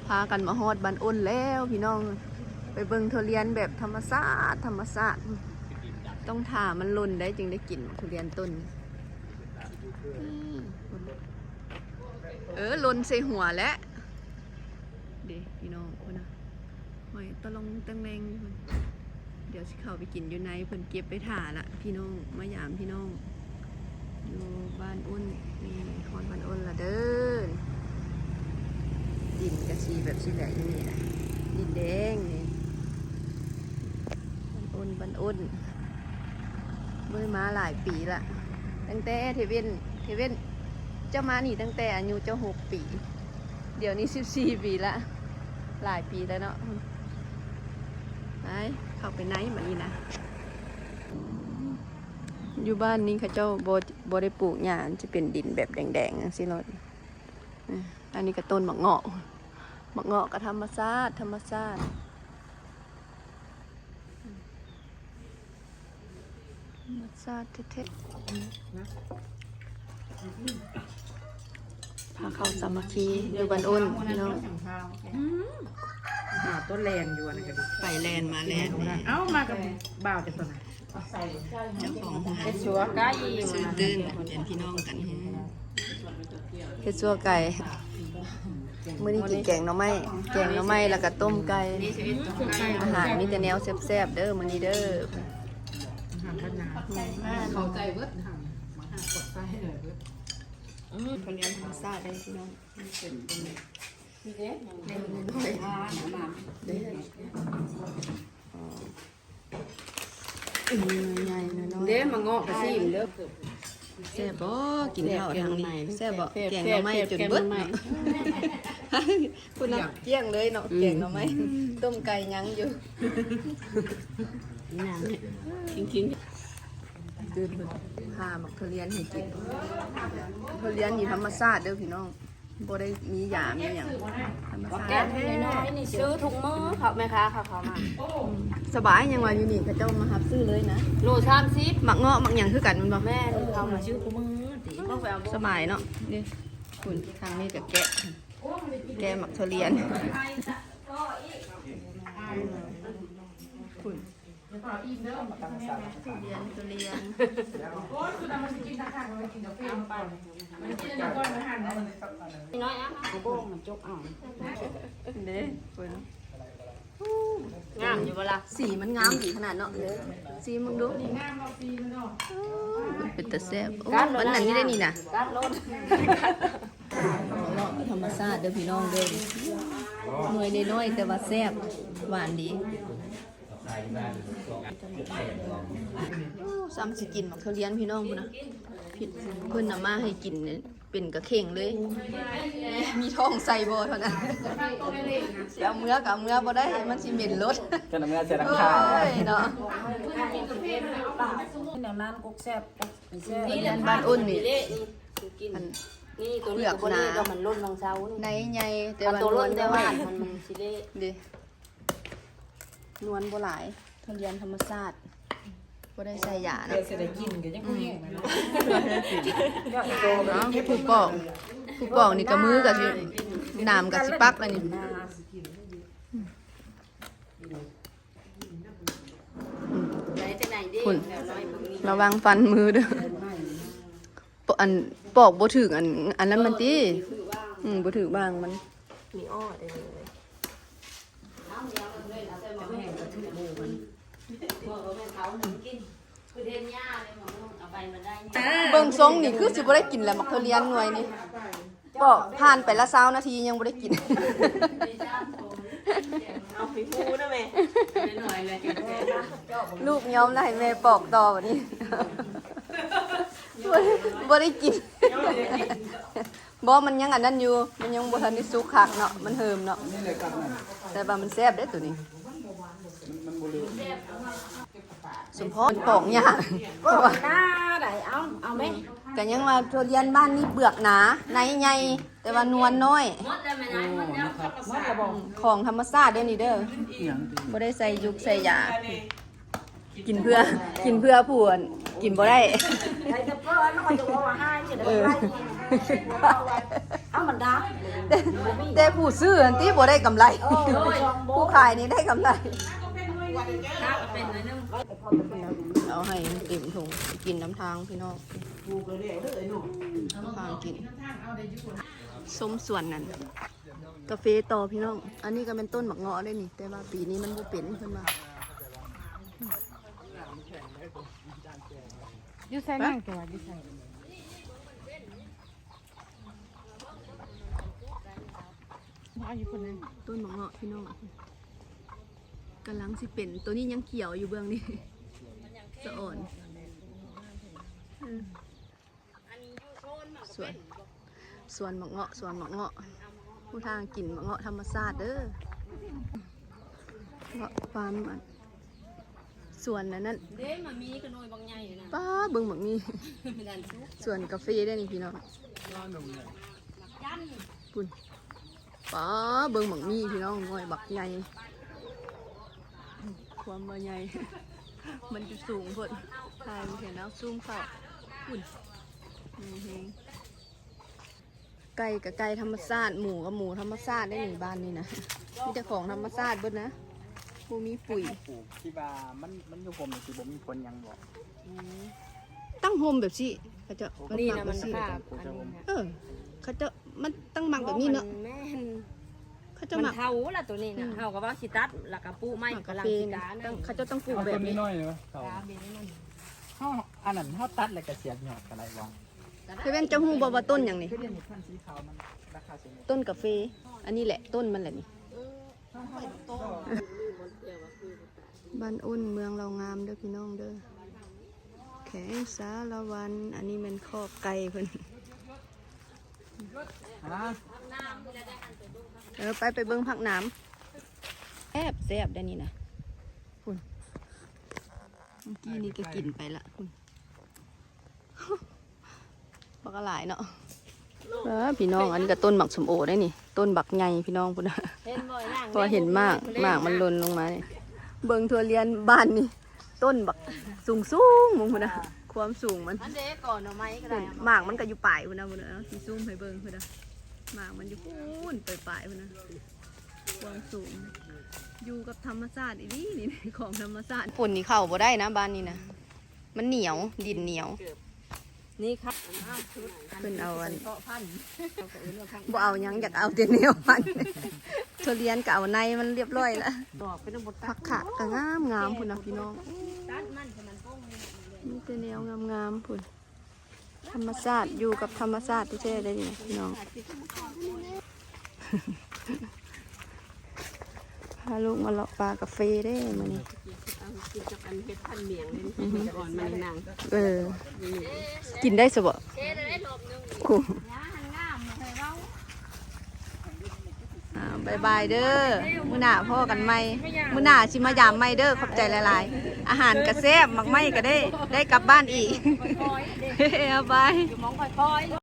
ພາກັນມາຮອດບ້ານໂອນແລ້ວພີ່ນ້ອງ ໄປເບິ່ງທຸລຽນແບບທຳມະຊາດ ທຳມະຊາດ ຕ້ອງຖ້າມັນຫຼົ່ນໄດ໋ ຈຶ່ງໄດ້ກິນທຸລຽນຕົ້ນນີ້. ເອີ ຫຼົ່ນໃສ່ຫົວແຫຼະ ເດ້ພີ່ນ້ອງ ພຸ້ນນະ ຫ້ອຍຕະຫຼອງແຕ່ງແລງຢູ່ພຸ້ນ. ດຽວຊິເຂົ້າໄປກິນຢູ່ໃນ ເພິ່ນເກັບໄປຖ້າລະພີ່ນ້ອງ ມາຢາມພີ່ນ້ອງຢູ່ບ້ານໂອນ. ນີ້ຮອດບ້ານໂອນລະເດີ ດິນກະຊິແບບຊີ້ແຫຼະ ຢູ່ນີ້ນະ ດິນແດງນີ້ ບ້ານໂອນ ບ້ານໂອນ ບໍ່ໄດ້ມາຫຼາຍປີລະ ຕັ້ງແຕ່ເທເວັນ ເທເວັນ ເຈົ້າມານີ້ຕັ້ງແຕ່ອາຍຸເຈົ້າຫົກປີ ດຽວນີ້ສິບສີ່ປີລະ ຫຼາຍປີແລ້ວເນາະ. ໄປ ເຂົ້າໄປໃນບັດນີ້ນະ. ຢູ່ບ້ານນີ້ເຂົາເຈົ້າບໍ່ ບໍ່ໄດ້ປູກຫຍ້າ ຈະເປັນດິນແບບແດງໆ ຈັ່ງຊີ້ໂລດ. ອັນນີ້ກໍຕົ້ນໝາກເງາະ ໝາກເງາະກໍທຳມະຊາດ ທຳມະຊາດ. ທຳມະຊາດແທ້ໆ ພາເຂົ້າສາມັກຄີຢູ່ບ້ານໂອນພີ່ນ້ອງ. ອືມ ຫາຕົ້ນແລນຢູ່ອັນນັ້ນກໍດີ ໄປແລນມາແລນ ເອົ້າ ມາກັບບ່າວຈັກຕົນນະ ເຈົ້າຂອງເຮືອນ ເຮັດຊົ່ວໄກ່ ຊື່ຕື່ນ ເປັນພີ່ນ້ອງກັນ ເຮັດຊົ່ວໄກ່. ມື້ນີ້ກິນແກງໜໍ່ໄມ້ ແກງໜໍ່ໄມ້ ແລ້ວກໍຕົ້ມໄກ່. ອາຫານມີແຕ່ແນວແຊບໆ ເດີ ມື້ນີ້ເດີ. ອາຫານບ້ານນາ ເຂົ້າໃຈເບິດ ມາຫາກົດໃສ່ເລີຍເບິດ. ອືມ ທຸລຽນທຳມະຊາດເດ້ພີ່ນ້ອງ ເປັນ ນີ້ເດ້ ເປັນນ້ອຍ ເດ້ ເດ້ ມາເງາະກະຊີມເດີ. ແຊບບໍ່ ກິນເຂົ້າທາງນີ້ ແຊບບໍ່ ແກງໜໍ່ໄມ້ຈົນເບິດເນາະ. ພຸ້ນນະ ອືມ ກ້ຽງເລີຍເນາະ ອືມ ແກງໜໍ່ໄມ້ ຕົ້ມໄກ່ຍັງຢູ່. ກິນຫຍັງ ກິນ ກິນ ຄືເພິ່ນຜ່າໝາກທຸລຽນໃຫ້ກິນ ທຸລຽນນີ້ທຳມະຊາດເດີພີ່ນ້ອງ. ບໍ່ໄດ້ມີຢາມີຫຍັງ ທຳມະຊາດແທ້ໆ. ຊື້ທຸກມື້ເຂົາ ແມ່ຄ້າເຂົາເຂົ້າມາ. ສະບາຍ ຫຍັງວ່າຢູ່ນີ້ເຂົາເຈົ້າມາຮັບຊື້ເລີຍນະ ໂລສາມສິບ. ໝາກເງາະໝາກຫຍັງຄືກັນແມ່ນບໍ່? ແມ່ນ ເຂົາມາຊື້ທຸກມື້ຕິ ສະບາຍເນາະ. ນີ້ ພຸ້ນ ທາງນີ້ກໍແກະ ແກະໝາກທຸລຽນ ພຸ້ນ. ທຸລຽນ ທຸລຽນ ໂອ້ຍ ຄືນະ ມັນຊິກິນຄັກໆ ມັນກິນກາເຟນຳກ່ອນ ມັນກິນນຳກ່ອນ ມັນຫັນ ນ້ອຍ ເອົາໂບງມັນຈົກເອົາ ເດ້ ເພິ່ນ ງາມຢູ່ບໍ່ລະ? ສີມັນງາມດີຂະໜາດເນາະ ຊີມເບິ່ງດູ ງາມບໍ່ສີມັນເນາະ ເປັນຕາແຊບ. ໂອ້ ອັນນັ້ນນີ້ໄດ້ນີ້ນະ ທຳມະຊາດເດີພີ່ນ້ອງເດີ ໜ່ວຍນ້ອຍໆ ແຕ່ວ່າແຊບ ຫວານດີ. ໂອ້ ຊ້ຳຊິກິນໝາກທຸລຽນພີ່ນ້ອງພຸ້ນນະ ເພິ່ນນຳມາໃຫ້ກິນເປັນກະເຂ່ງເລີຍ ມີທ້ອງໃສ່ບໍ່ເທົ່ານັ້ນ ຊິເອົາເມືອກໍເອົາເມືອບໍ່ໄດ້ ມັນຊິເໝັນລົດ ຈະນຳເມືອໃສ່ຫຼັງຄາ ໂອ້ຍເນາະ ແນວນັ້ນກົກແຊບ ແຊບ ທຸລຽນບ້ານອຸ່ນນີ້ ອັນນີ້ ເປືອກໜາ ໃນໃຫຍ່ ແຕ່ວ່າໂຕລ້ນແຕ່ວ່າມັນຊິເລະ ເດ້ ນວນບໍ່ຫຼາຍ ທຸລຽນທຳມະຊາດ ບໍ່ໄດ້ໃສ່ຢານະ ເພື່ອຊິໄດ້ກິນກໍຍັງບໍ່ແຫ້ງນະ ເນາະ ຜູ້ປອກ ຜູ້ປອກນີ້ກໍມືກໍຊິ ໜາມກໍຊິປັກແລ້ວນີ້ ພຸ້ນ ລະວັງຟັນມືເດີ. ປ- ອັນ ປອກບໍ່ຖືກ ອັນ ອັນນັ້ນມັນຕິ ອືມ ບໍ່ຖືກຫວ່າງມັນ ມີອ້ອໄດ້ເລີຍ ເບິ່ງຊົງນີ້ຄືຊິບໍ່ໄດ້ກິນແລ້ວ ໝາກທຸລຽນໜ່ວຍນີ້ ປອກຜ່ານໄປລະຊາວນາທີຍັງບໍ່ໄດ້ກິນ ເອົາໃຫ້ຮູ້ນະແມ່ ລູກຍອມລະໃຫ້ແມ່ປອກຕໍ່ບັດນີ້ ບໍ່ໄດ້ກິນ ບໍ່ ມັນຍັງອັນນັ້ນຢູ່ ມັນຍັງບໍ່ທັນໄດ້ສຸກຄັກເນາະ ມັນເຫີມເນາະ ແຕ່ວ່າມັນແຊບເດ້ໂຕນີ້ ສົມພໍປອກຍາກ ປອກໜ້າໃດ ເອົາ ເອົາແມະ ກະຍັງວ່າທຸລຽນບ້ານນີ້ເປືອກໜາ ໃນໃຫຍ່ ແຕ່ວ່ານວນນ້ອຍ ຂອງທຳມະຊາດເດີນີ້ເດີ ບໍ່ໄດ້ໃສ່ຢຸກໃສ່ຢາ. ກິນເພື່ອ ກິນເພື່ອຜູ້ອັນ ກິນບໍ່ໄດ້ ໃສ່ແຕ່ເປີ້ນ ຂ້ອຍຈະເວົ້າວ່າຮ້າຍ ຈະໄດ້ ເອີ ໄດ້ ເອົາມັນດາ ແຕ່ ແຕ່ຜູ້ຊື້ຫັ້ນຕິບໍ່ໄດ້ກຳໄລ ເອີ ຜູ້ຂາຍນີ້ໄດ້ກຳໄລ. ເອົາໃຫ້ເຕັມຖົງ ກິນນຳທາງພີ່ນ້ອງ ທາງກິນ ຊົມສວນນັ້ນ ກາເຟຕໍ່ພີ່ນ້ອງ. ອັນນີ້ກໍແມ່ນຕົ້ນໝາກເງາະເດ້ນີ້ ແຕ່ວ່າປີນີ້ມັນບໍ່ເປັນເພິ່ນວ່າ. ຢູ່ໃສນາງຕົວ ຢູ່ໃສ? ເອົາຢູ່ພຸ້ນນະ ຕົ້ນໝາກເງາະພີ່ນ້ອງ ກຳລັງຊິເປັນ ໂຕນີ້ຍັງຂຽວຢູ່ເບື້ອງນີ້ ສະອອນ ເອີ ສວນ ສວນໝາກເງາະ ສວນໝາກເງາະ ຜູ້ທາງກິນໝາກເງາະທຳມະຊາດເດີ ເງາະຟາມ ອັນ ສວນອັນນັ້ນ ເດ້ ໝາກມີກະໜ່ວຍບັກໃຫຍ່ນະ ປ້າ ເບິ່ງໝາກມີ ແມ່ນອັນສຸກ ສວນກາເຟເດ້ນີ້ພີ່ນ້ອງ ພຸ້ນ ປ້າ ເບິ່ງໝາກມີພີ່ນ້ອງ ໜ່ວຍບັກໃຫຍ່ ຄວາມວ່າໃຫຍ່ ມັນຢູ່ສູງໂພດ ຖ່າຍເຫັນເອົາຊູມເຂົ້າ ພຸ້ນ ໃຫຍ່ແຮງ. ໄກ່ກະໄກ່ທຳມະຊາດ ໝູກະໝູທຳມະຊາດເດ້ນີ້ ບ້ານນີ້ນະ ມີແຕ່ຂອງທຳມະຊາດເບິດນະ ບໍ່ມີປຸ໋ຍ ປູກທີ່ວ່າມັນ ມັນຢູ່ຮົ່ມນີ້ ຊິບໍ່ມີຜົນຫຍັງບໍ່? ອືມ ຕັ້ງຮົ່ມແບບຊີ້ ເຂົາເຈົ້າ ນີ້ນະ ມັນ ມັນປັກແບບຊີ້ ເອີ ເຂົາເຈົ້າ ມັນຕັ້ງໝາກແບບນີ້ເນາະ ແມ່ນ ເຂົາເຈົ້າມັກ ມັນເຖົ້າລະໂຕນີ້ນະ ອືມ ເຮົາກໍວ່າຊິຕັດ ລະກະປູກໃໝ່ ໝາກກາເຟ ກຳລັງຊິການ ຕັ້ງ ເຂົາເຈົ້າຕັ້ງປູກແບບນີ້ ເຮົາ ອັນນັ້ນ ເຮົາຕັດແລ້ວກະສຽບຍອດກະໄດ້ບໍ່? ເຊເວັນ ເຈົ້າຮູ້ບໍ່ວ່າຕົ້ນຫຍັງນີ້? ຕົ້ນກາເຟ ອັນນີ້ແຫຼະ ຕົ້ນມັນແຫຼະນີ້. ບ້ານອຸ່ນ ເມືອງເລົ່າງາມເດີພີ່ນ້ອງເດີ ແຂວງສາລະວັນ ອັນນີ້ແມ່ນຄອກໄກ່ເພິ່ນ ເອີ ໄປ ໄປເບິ່ງຜັກໜາມ ແຊບ ແຊບໄດ໋ນີ້ນະ ພຸ້ນ ເມື່ອກີ້ນີ້ກະກິນໄປລະ ພຸ້ນ. ບັກຫຼາຍເນາະ ເອີ ພີ່ນ້ອງ ອັນນີ້ກະຕົ້ນໝາກສົ້ມໂອໄດ໋ນີ້ ຕົ້ນບັກໃຫຍ່ພີ່ນ້ອງພຸ້ນນະ ເຫັນບໍ່ ເພາະວ່າເຫັນໝາກ ໝາກມັນຫຼົ່ນລົງມານີ້ ເບິ່ງຖົ່ວລຽນບ້ານນີ້ ຕົ້ນບັກສູງໆ ເບິ່ງພຸ້ນນະ ຄວາມສູງມັນ ອັນເດກໍໜໍ່ໄມ້ກໍໄດ້ ໝາກມັນກະຢູ່ປາຍພຸ້ນນະ ພຸ້ນນະ ຊິຊູມໃຫ້ເບິ່ງພຸ້ນນະ ໝາກມັນຢູ່ພຸ້ນ ປາຍໆ ພຸ້ນນະ ຄວາມສູງ ຢູ່ກັບທຳມະຊາດອີ່ຫຼີນີ້ ຂອງທຳມະຊາດ ຝົນນີ້ເຂົ້າບໍ່ໄດ້ນະ ບ້ານນີ້ນະ. ມັນໜຽວ ດິນໜຽວ ນີ້ຄັບ ເພິ່ນເອົາອັນ ບໍ່ເອົາຫຍັງ ຢາກເອົາແຕ່ແນວພັນ ທຸລຽນກະເອົາໃນມັນລຽບຮ້ອຍລະ ຜັກຂະກະງາມໆ ພຸ້ນນະພີ່ນ້ອງ ມີແຕ່ແນວງາມໆ ພຸ້ນ ທຳມະຊາດ ຢູ່ກັບທຳມະຊາດແທ້ໆ ເດ້ນີ້ພີ່ນ້ອງ. ພາລູກມາເລາະປ່າກາເຟເດ້ມື້ນີ້ ກິນກັບອັນເຫັດພັນໝຽງເດ້ນີ້ ອືຮຶ ອ່ອນມາໃນນາງ ເອີ ກິນໄດ້ຊະບໍ? ໂອ້ ອ່າ ບາຍບາຍເດີ ມື້ໜ້າພໍ້ກັນໃໝ່ ມື້ໜ້າຊິມາຢາມໃໝ່ເດີ ຂອບໃຈຫຼາຍໆ ອາຫານກະແຊບ ໝາກໄມ້ກະໄດ້ ໄດ້ກັບບ້ານອີກ ບາຍບາຍ.